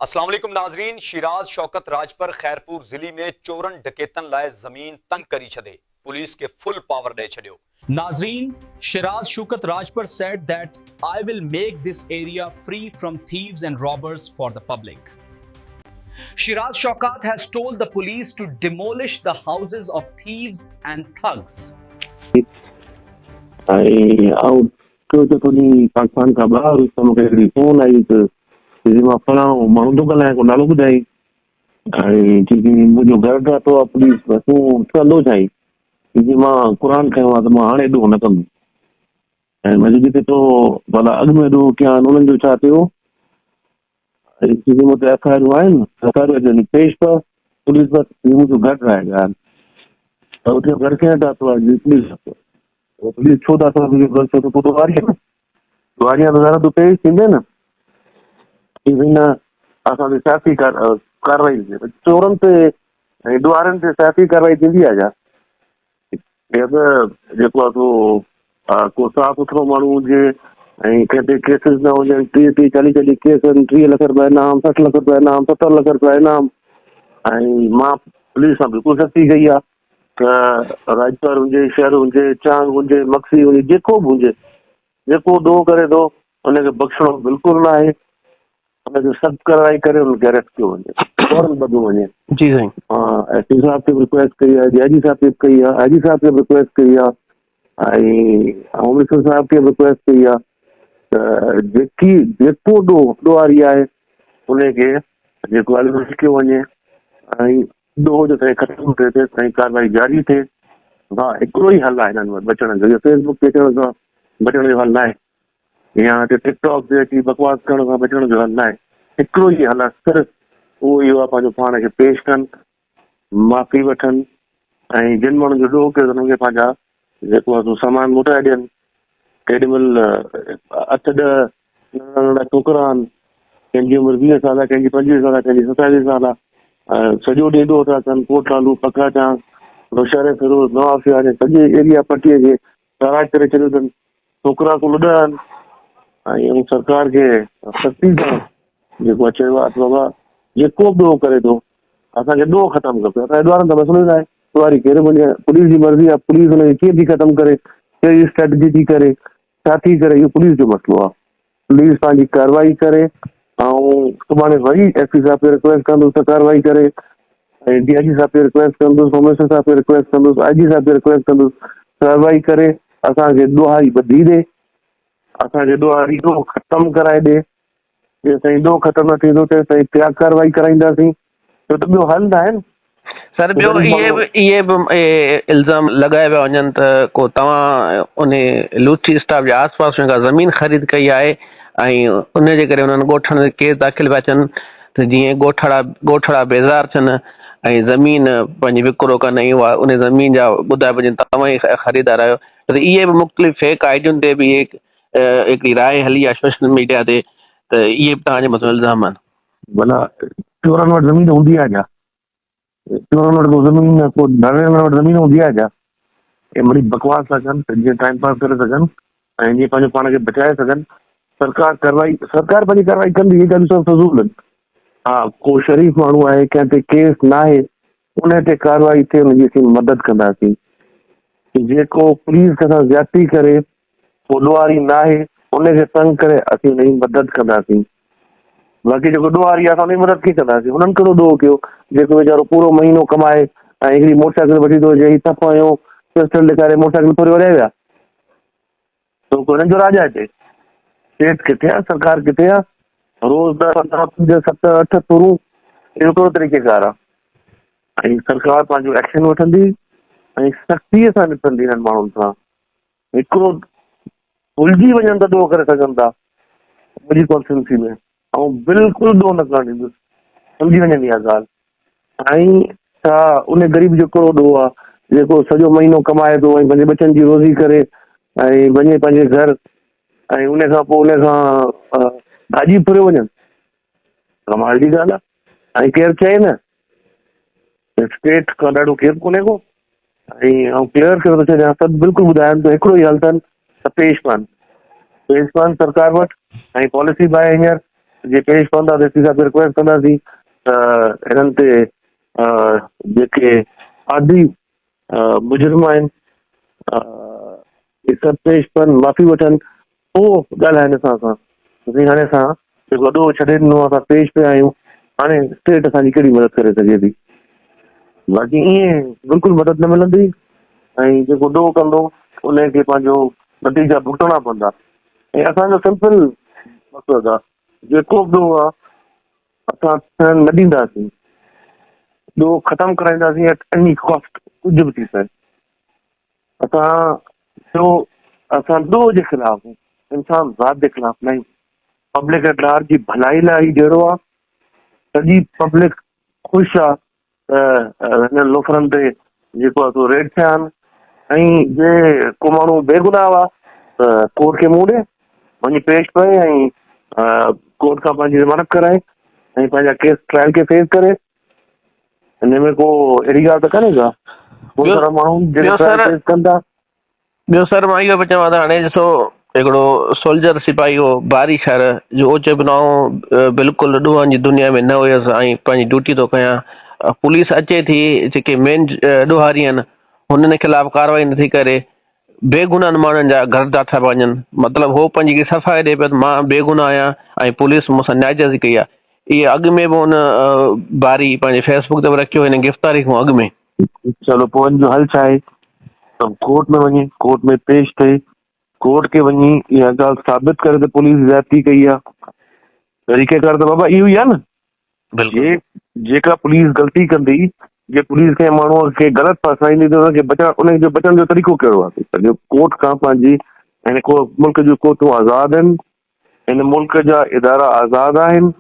اسلام عليڪم ناظرين شيراز شوڪت راڄپر خيرپور ضلعي ۾ چورن ڊڪيتن لاء زمين تنگ ڪري ڇڏي پوليس کي فل پاور ڏئي ڇڏيو. ناظرين Shiraz Shaukat Rajpar said that I will make this area free from thieves and robbers for the public. Shiraz Shaukat has told the police to demolish the houses of thieves and thugs. ۽ آئون ٽيون چوٿون ڏينهن پاڪستان کان ٻاهر هيس ته مون کي هڪڙي فون آئي ته چيائين مان فلاڻو ماڻهو ٿو ڳالهايان ڪو نالو ٻڌائين ۽ چيائين منهنجو گهر ڊاٿو آهي پوليس پر تون ڪندو ڇا آهين؟ چيائين مان قرآن کنيو آهي ته مان هاڻي ڏوهه نه ڪندس ۽ مان چيو جتي تو ڀلا اڳ ۾ ڏوهه ڪيا آهن انهن جو ڇا ٿيو؟ ۽ چيائين مون تي ايف I آرون آهن ايف I آرون اچن پيش پئه پوليس بس منهنجو گهر ڊاهي ويا آهن ته اتي گهر ڪنهن ڊاٿو آهي پوليس ڊاٿو آهي. پوليس ڇو ڊاٿو آهي تنهنجو گهر ڇو ته تون ڏوهاري آهين نه ڏوهاري آهين ته ظاهر آهي تون پيش ٿيندين نه چي سائين نه اسان تي سياسي ڪارروائي ٿئي چورن تي ۽ ڏوهارين تي سياسي ڪارروائي ٿيندي آهي ڇا ٻيو ته جيڪو آهي سو ڪو صاف سٿرو ماڻهو هجي ۽ ڪنهن تي ڪيسز نه هجن ٽيهه ٽيهه چاليهه چاليهه ڪيس آهن 30 لک روپيا انعام 60 لک روپيا انعام 70 لک روپيا انعام ۽ مان پوليس سان بلڪل سختي ڪئي آهي ته راڄپر هجي، شهر هجي، چانگ هجي، مگسي هجي، جيڪو به هجي، جيڪو ڏوهه ڪري ٿو، ان کي بخشڻو بلڪل نه آهي، ان کي سخت ڪارروائي ڪري ان کي اريسٽ ڪيو وڃي، فورن ٻڌو وڃي. جي سائين. ها ايس پي صاحب کي به رڪويسٽ ڪئي آهي، ڊي I جي صاحب کي به ڪئي آهي، آء جي صاحب کي به رڪويسٽ ڪئي آهي ۽ هوم منسٽر صاحب کي به رڪويسٽ ڪئي آهي ته جيڪي جيڪو ڏوهه ڏوهاري آهي ان کي جيڪو آهي اريسٽ ڪيو وڃي ۽ ڏوهه جو سائين ختم ٿئي تيس تائين ڪارروائي جاري ٿئي. ها هڪڙو ئي حل آهي هنن وٽ بچڻ جو اهو فيس بڪ تي اچڻ سان بچڻ جو حل ناهي يا هتي ٽڪ ٽاڪ تي اچي بڪواس ڪرڻ سان بچڻ جو حل ناهي هڪڙو ئي حل آهي صرف اهو اهو آهي پنهنجو پاڻ کي پيش ڪن معافي وٺن ۽ جن ماڻهن جو ڏوهه ڪيو انهن کي پنهنجا جيڪو آهي سو سامان موٽائي ڏين ڪيڏي مهل اٺ ڏهه ننڍڙا ننڍڙا ڇوڪرا آهن، ڪنهن جي عمر 20 سال آهي، ڪنهن جي 25 سال آهي، ڪنهن جي 27 سال آهي. سڄو ڏينهن ڏوهه ٿا ڪن، ڪوٽ لالو، پکا چانگ، نوشهري فيروز، نوابشاهه جي سڄي ايريا پٽيء کي تاراج ڪري ڇڏيو اٿن. ڇوڪرا ڪو لڏا آهن ۽ سرڪار کي سختي سان جيڪو آهي چيو آهي ته بابا جيڪو به ڏوهه ڪري ٿو اسان کي ڏوهه ختم کپي. اسان کي ڏوهارن سان مسئلو ئي ناهي. ڏوهاري ڪير به هجي پوليس جي مرضي آهي پوليس ان کي ڪيئن ٿي ختم ڪري، ڪهڙي اسٽريٽجي ٿي ڪري. ڇا ٿي ڪري اهو پوليس جو مسئلو آهي پوليس پنهنجي ڪارروائي ڪري آئون سڀاڻي وري ايس پي صاحب کي رڪويسٽ ڪندس ته ڪارروائي ڪري ۽ ڊي I جي صاحب کي رڪويسٽ ڪندس هوم منسٽر صاحب کي رڪويسٽ ڪندس آء جي صاحب کي رڪويسٽ ڪندس ڪارروائي ڪري اسان کي ڏوهاري ٻڌي ڏي اسان کي ڏوهاري ڏوهه ختم ڪرائي ڏي جيستائين ڏوهه ختم نه ٿيندو تيستائين ٻيا ڪارروائي ڪرائينداسين ڇو ته ٻيو حل ناهي نه. سر ٻيو اهي به اهي به الزام لڳايا پيا وڃن ته ڪو توهان انهي لوٺي اسٽاپ جي آس پاس ۾ ڪا زمين خريد ڪئي آهي ۽ ان جي ڪري انهن ڳوٺن تي ڪيس داخل پيا ٿين ته جيئن ڳوٺڙا ڳوٺڙا بيزار ٿين ۽ زمين پنهنجي وڪرو ڪن ۽ اها انهي زمين جا ٻڌايا وڃن توهان ئي خريدار آهيو ته اهي به مختلف فيڪ آئيڊين تي به اهي هڪڙي راء هلي آهي سوشل ميڊيا تي ته اهي به توهان جي مٿان الزام آهن. ڀلا چورن وٽ زمين هوندي آهي ڇا؟ چورن وٽ ڪو زمين ڪو ڌاڙيلن وٽ زمين هوندي آهي ڇا؟ اهي مڙئي بڪواس ٿا ڪن ته جيئن ٽائيم پاس ڪري سگهن ۽ جيئن پنهنجو پاڻ کي بچائي سگهن. سرڪار ڪارروائي سرڪار پنهنجي ڪارروائي ڪندي اهي ڳالهيون سڀ فضول آهن. ها ڪو شريف ماڻهو آهي ڪنهن تي ڪيس ناهي ان تي ڪارروائي ٿئي ان جي اسين مدد ڪنداسين. جيڪو پوليس سان زيادتي ڪري ڪو ڏوهاري ناهي ان کي تنگ ڪري اسين ان جي مدد ڪنداسين باقي جيڪو ڏوهاري آهي اسان ان جي مدد ڪيئن ڪنداسين انهن ڪهڙو ڏوهه ڪيو جيڪو ويچارو پورو مهينو ڪمائي ۽ هڪڙي موٽر سائيڪل وٺي ٿو اچي هي ٿڦ هنيو پسٽل ڏيکاري موٽر سائيڪل ڦري وڙهيا ويا تو ڪو هنن جو راڄ آهي هتي اسٽيٽ ڪٿي آهي سرڪار ڪٿي آهي روز 10 15 5 7 8 ڦرون اهو ڪهڙو طريقي ڪار آهي ۽ سرڪار پنهنجو ايڪشن وٺندي ۽ سختي سان نپٽندي هنن ماڻهن سان هڪڙو ڀلجي وڃن ته ڏوهه ڪري سگهن ٿا منهنجي ڪانسٽيٽوئنسي ۾ آئون بلڪل ڏوهه نه ڪرڻ ڏيندس سمجهي وڃن اها ڳالهه سائين ڇا ان غريب جو ڪهڙو ڏوهه آهي جيڪو سڄو مهينو ڪمائي ٿو ۽ پنهنجي ٻچن جي روزي ڪري ۽ وڃي پنهنجي گهر ۽ ان کان پوء ان کان ڀاڄي ڦريو وڃن ڪمال جي ڳالهه آهي ۽ ڪير چئي نه اسٽيٽ کان ڏاڍو ڪير ڪونهي ڪو ۽ آئون ڪليئر ڪري ٿو ڇڏيان سڀ بلڪل ٻڌايم ته هڪڙو ئي حل اٿن ته پيش پون پيش پون سرڪار وٽ ۽ پاليسي به آهي هينئر جي پيش پوندا ته ايس پي صاحب کي رڪويسٽ ڪنداسين ته هنن تي جيڪي عادي مجرم آهن اهي سڀ پيش پون معافي وٺن پوء ڳالهائن اسان سان سائين هاڻي اسان جيڪو ڏوهه ڇڏي ڏنو آهي اسان پيش پيا آهيون هاڻي اسٽيٽ اسان جي ڪهڙي مدد ڪري سگهي ٿي باقي ائين بلڪل مدد نه ملندي ۽ جيڪو ڏوهه ڪندو ان کي پنهنجو نتيجا ڀڳتڻا پوندا ۽ اسان جو سمپل مقصد آهي جيڪو به ڏوهه آهي اسان ٿيڻ نه ڏينداسين ڏوهه ختم ڪرائينداسين ايٽ ايني ڪاسٽ ڪجهه به ٿي پئي اسان جو اسان ڏوهه جي خلاف آهيون انسان ذات جي خلاف نه آهيون پبلڪ ايٽ لارج جي ڀلائي لاء هي جهيڙو آهي سڄي پبلڪ خوش آهي ته هنن لوفرن تي جيڪو آهي سو ريڊ ٿيا آهن ۽ جي ڪو ماڻهو بيگناهه آهي ته ڪورٽ کي منهن ڏي وڃي پيش پئي ۽ ڪورٽ کان پنهنجي ضمانت ڪرائي ۽ پنهنجا ڪيس ٽرائل کي فيس ڪري ان ۾ ڪو اهڙي ڳالهه ته ڪانهي ڪا ٻيو سر ماڻهو جيڪي ٽرائل فيس ڪن ٿا. ٻيو سر مان اهو به چوان ته هاڻي ڏسو هڪڙو سولجر سپاهي هو باري شھر جو اهو چئي پيو ته آئون بلڪل ڏوهن جي دنيا ۾ نه هيس ۽ پنهنجي ڊيوٽي ٿو ڪيان پوليس اچي ٿي جيڪي مين ڏوهاري آهن هنن خلاف ڪارروائي نٿي ڪري بيگناهن ماڻهن جا گهر ڊاٺا پيا وڃن مطلب هو پنهنجي هڪڙي صفائي ڏئي پيو ته مان بيگناهه آهيان ۽ پوليس مون سان ناجائزي ڪئي آهي اهي اڳ ۾ به هن باري پنهنجي فيس بڪ تي به رکيو هن گرفتاري کان اڳ ۾. چلو پوء ان جو حل ڇا آهي ته ڪورٽ ۾ وڃي ڪورٽ ۾ پيش ٿئي ڪورٽ کي وڃي اها ڳالهه ثابت ڪري ته پوليس زيادتي ڪئي آهي طريقيڪار ته بابا اهو ئي آهي نه بلڪل. جي جيڪا پوليس غلطي ڪندي، جي پوليس ڪنهن ماڻهوء کي غلط ڦاسائيندي ته ان کي بچڻ ان جو بچڻ جو طريقو ڪهڙو آهي؟ جو ڪورٽ کان پنهنجي هن ڪو ملڪ جون ڪورٽون آزاد آهن، هن ملڪ جا ادارا آزاد آهن،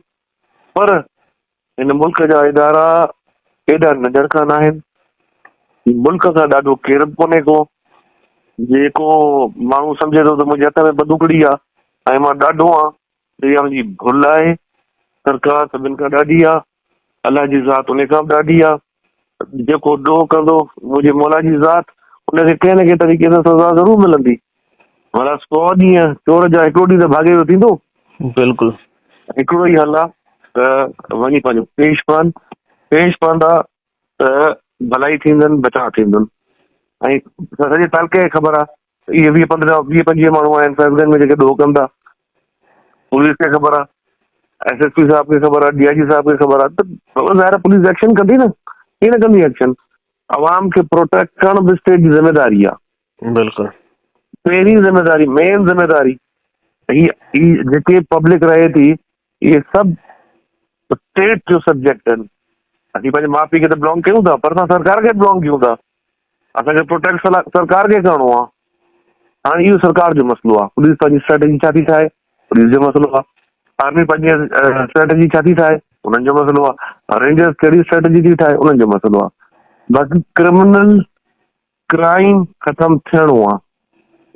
پر هن ملڪ جا ادارا ايڏا ننڌڻڪا ناهن، ملڪ کان ڏاڍو ڪير به ڪونهي ڪو، جيڪو ماڻهو سمجهي ٿو ته منهنجي هٿ ۾ بندوقڙي آهي ۽ مان ڏاڍو آهيان ته اها منهنجي ڀل آهي، سرڪار سڀن کان ڏاڍي آ، الله جي ذات ان کان به ڏاڍي آ، جيڪو ڏوهه ڪندو منهنجي مولا جي ذات ان کي ڪنهن نه ڪنهن طريقي سان سزا ضرور ملندي. ڀلا سو ڏينهن چور جا هڪڙو ڏينهن ته ڀاڳي جو ٿيندو. بلڪل. هڪڙو ئي حل آ ته وڃي پنهنجو پيش پون، پيش پوندا ته ڀلائي ٿيندن، بچاء ٿيندن ۽ سڄي تعلقي کي خبر آ اهي ويهه پندرهن ويهه پنجويهه ماڻهو آهن فيض گنج ۾ جيڪي ڏوهه ڪن ٿا پوليس کي خبر آهي ايس ايس پي صاحب کي خبر آهي ڊي I جي صاحب کي خبر آهي ته ظاهر آهي پوليس ايڪشن ڪندي نه ڪيئن نه ڪندي ايڪشن عوام کي پروٽيڪٽ ڪرڻ به اسٽيٽ جي ذميواري آهي بلڪل پهرين ذميواري مين ذميواري هي هي جيڪي پبلڪ رهي ٿي اهي سڀ اسٽيٽ جو سبجيڪٽ آهن اسين پنهنجي ماء پيء کي ته بلانگ ڪيون ٿا پر اسان سرڪار کي بلانگ ڪيون ٿا اسان کي پروٽيڪٽ سرڪار کي ڪرڻو آ هاڻي اهو سرڪار جو مسئلو آ پوليس پنهنجي اسٽريٽجي ڇا ٿي ٺاهي پوليس جو مسئلو آ آرمي پنهنجي اسٽريٽجي ڇا ٿي ٺاهي انهن جو مسئلو آ رينجرز ڪهڙي اسٽريٽجي ٿي ٺاهي انهن جو مسئلو آ باقي ڪرمنل ڪرائم ختم ٿيڻو آ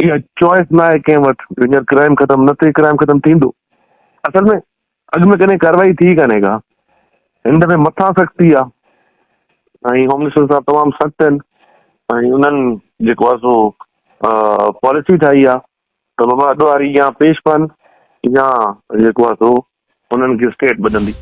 اها چوائس نه آهي ڪنهن وٽ هينئر ڪرائم ختم نه ٿئي ڪرائم ختم ٿيندو اصل ۾ اڳ ۾ ڪڏهن ڪارروائي ٿي ڪانهي ڪا. هن دفعي مٿان سختي آ ۽ هوم منسٽر صاحب تمام سخت آهن ۽ انهن جيڪو آ سو پاليسي ٺاهي آ ته بابا ڏوهاري يا پيش پون يا جيڪو آ سو انهن کي اسٽيٽ ٻڌندي.